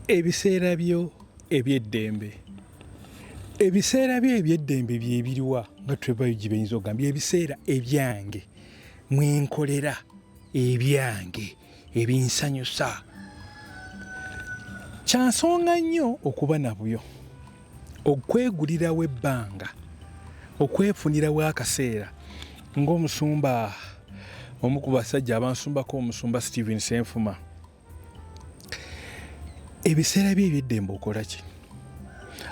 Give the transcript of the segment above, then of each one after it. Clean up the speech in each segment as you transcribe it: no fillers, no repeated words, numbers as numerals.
Ebiseera byo eby'eddembe. Ebiseera byo eby'eddembe bye biriwa nga Trevor Ug beyinza okugamba ebiseera ebyange mwenkolera ebyange ebinsanyusa. Kya nsonga nnyo okuba nabyo, okwegulirawo ebbanga, okwefunirawo akaseera ng'omusumba omu ku basajja abansumbako omusumba Steven Senfuma Ebiseera byo eby'eddembe okola ki?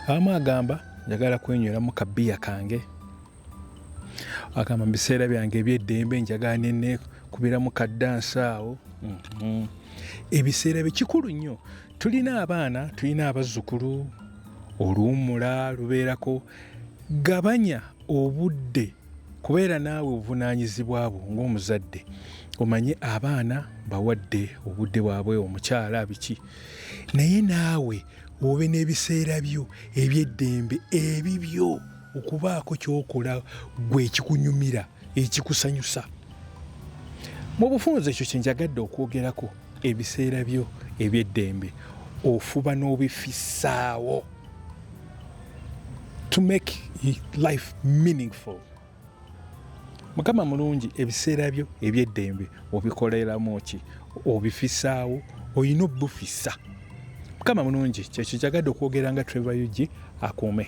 Abamu agamba njagala kwenyweramu kabiya kange, agamba mu biseera byange eby'eddembe njagala nenekubiramu kaddansi awo. Ebiseera bye kikulu nnyo. Tulina abaana, tulina abazzukulu, oluwummula lubeerako. Gabanya obudde kubeera naawe obuvunaanyizibwa bwo ng'omuzadde omanye abaana bawadde obudde bwabwe omukyala biki naye naawe obe n'ebiseera byo eby'eddembe ebibyo okubaako ky'okola gwe ekikunyumira ekikusanyusa mu bufunze ekyo kye njagadde okwogerako ebiseera byo eby'eddembe ofuba n'obifissaawo to make life meaningful. Mukama mulungi, ebiseera byo eby'eddembe obikoleramu ki? Obifisaawo? Olina obufisa. Mukama mulungi, kyekyo kyagadde okwogera nga Trevor Ug akuume.